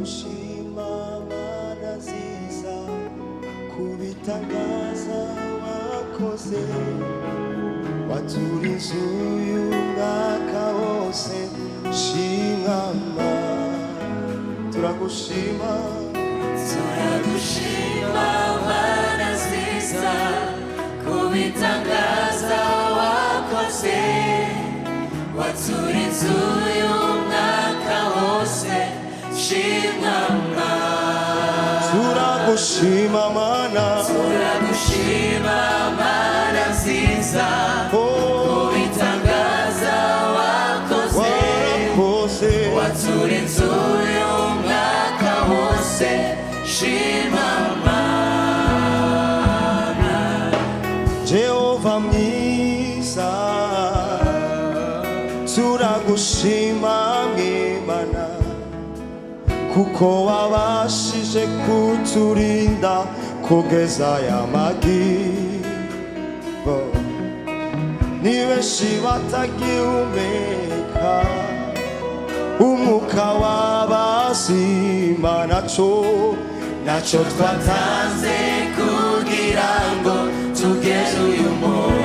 Turagushima Mana nziza kubitangaza wakoze, waturinze uyu mwaka wose. Shimwa Mana, turagushima. Turagushima Mana nziza kubitangaza wakoze, waturinze uyu mwaka wose. Shimwa Mana. Turagushima Mana. Turagushima Mana nziza Oh, kubitangaza wakoze, warakoze. Waturinze uyu mwaka wose. Shimwa Mana. Jehova mwiza, turagushima mwimana, kuko wabashije kuturinda kugeza aya magingo. Ni benshi batagihumeka umwuka w'abazima, naco naco twatanze kugira ngo tugeze uyu munsi.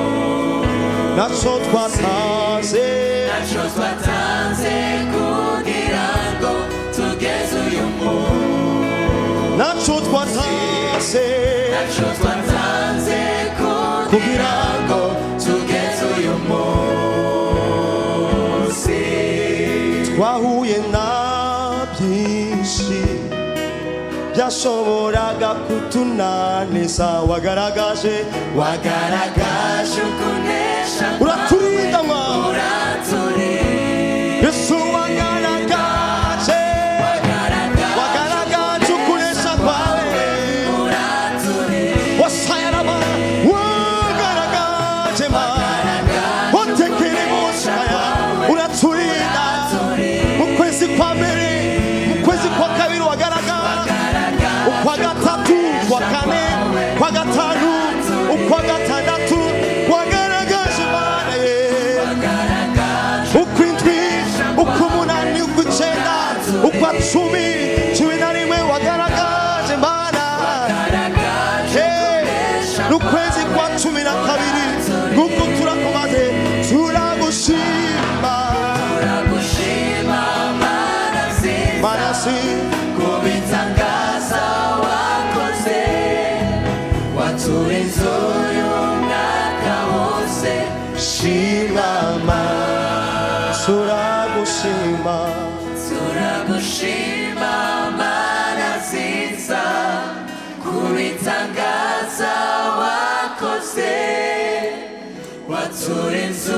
Naco twatanze. Ntacyo twatanze kugira ngo tugeze uyu munsi. Naco twatanze. Ntacyo twatanze kugira ngo tugeze uyu munsi. Twahuye na byinshi byashoboraga kutunaniza, wagaragaje Wagaragaje ukunesha. Uraturinda mwa. Uraturinda. Yesu, wagaragaje, wagaragaje ukunesha kwawe. Uraturinda. Wasayaraba, wagaragaje ma otekere bosaya, uraturinda mu kwezi kwa mbere, mu kwezi kwa kabiri wagaragaje, ukwa gatatu, kwa kane, kwa gatanu, ukwa gatandatu wagaragaje Imana ye, ukwindwi, uk'umunani, ukw'icenda, ukwa 10, 11 wagaragaje Imana. Hey, n'ukwezi kwa 12 nguko turakomaze, turagushima. Turagushima Mana nziza Manasi kubitangaza wakoze, waturinze uyu mwaka wose. Shima ma, turagushima. Turagushima Mana nziza kubitangaza wakoze, waturinze